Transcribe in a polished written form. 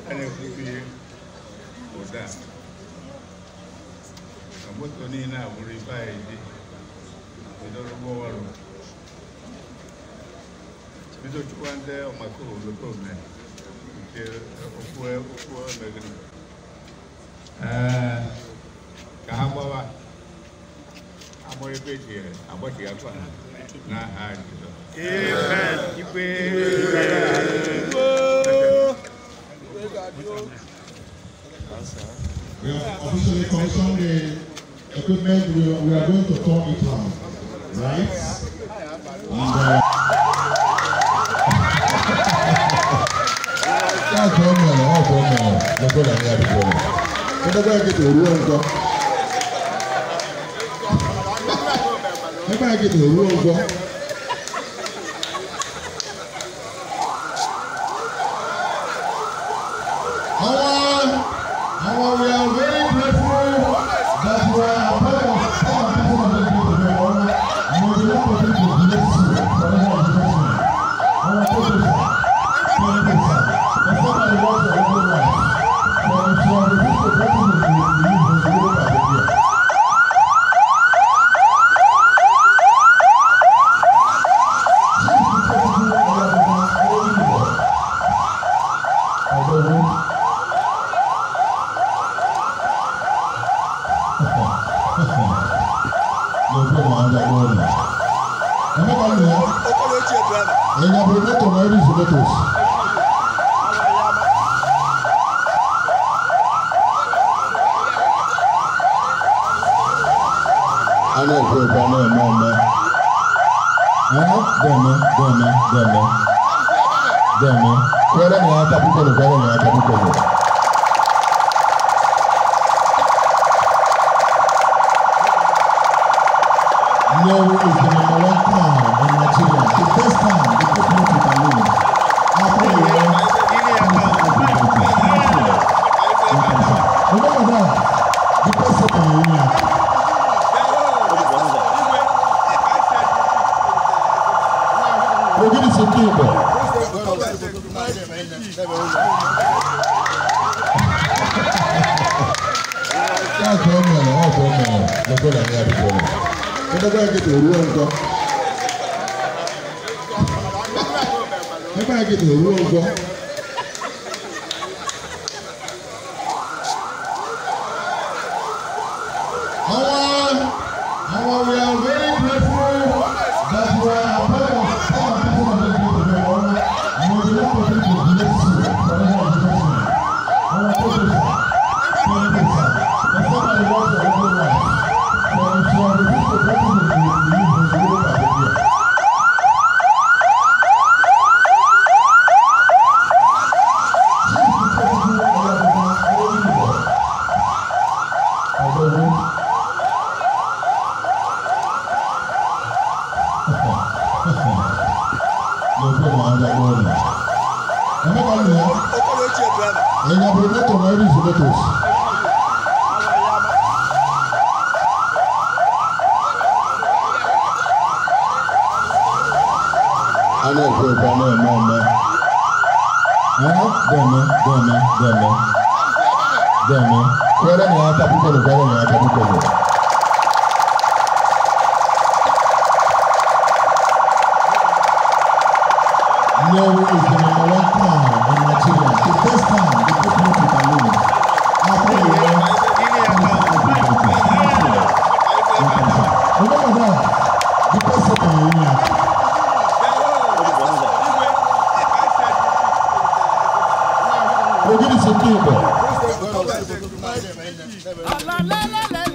A na-ekwubi ụda ka moto niile a bụrụ ife anyị ji bidoro gbawa ọrụ bido chụwa ndị ọmaka omekome nke okwu okwu emegiri ee ka ha gbawa agbọ ebe eji agbachighakwa ha n'aha Jizọs. Amen. Igwe. We have officially commissioned the equipment. We are going to turn it on, right? And that's one man, all one man. Let's go down here before. Let's go get the room. Let's get the room. We are very grateful that you are a part of some of the people of the honor. May the Lord continue to bless you for your education. Our focus, thank you, sir. Except by the words of every life. For if you are refused to practice the belief in the world of the year. Nnewi is the number one town in Nigeria. The best town, the best place you can live. After you know, remember that. The best second in India. Ogidi Sekimbo. That's one man, all one man. Let's go down here before. Let's go get the room. Let's get the room. We are very grateful that you are a part of some of the people of the honor. May the Lord continue to bless you for your education. Our focus, thank you, sir. Except by the words of every life. For if you are refused to practice the belief in the world of the year. Nnewi is the number one town in Nigeria. The best town, the best place you can live. After you know, remember that. The best second in India. Ogidi Sekimbo. La la la la.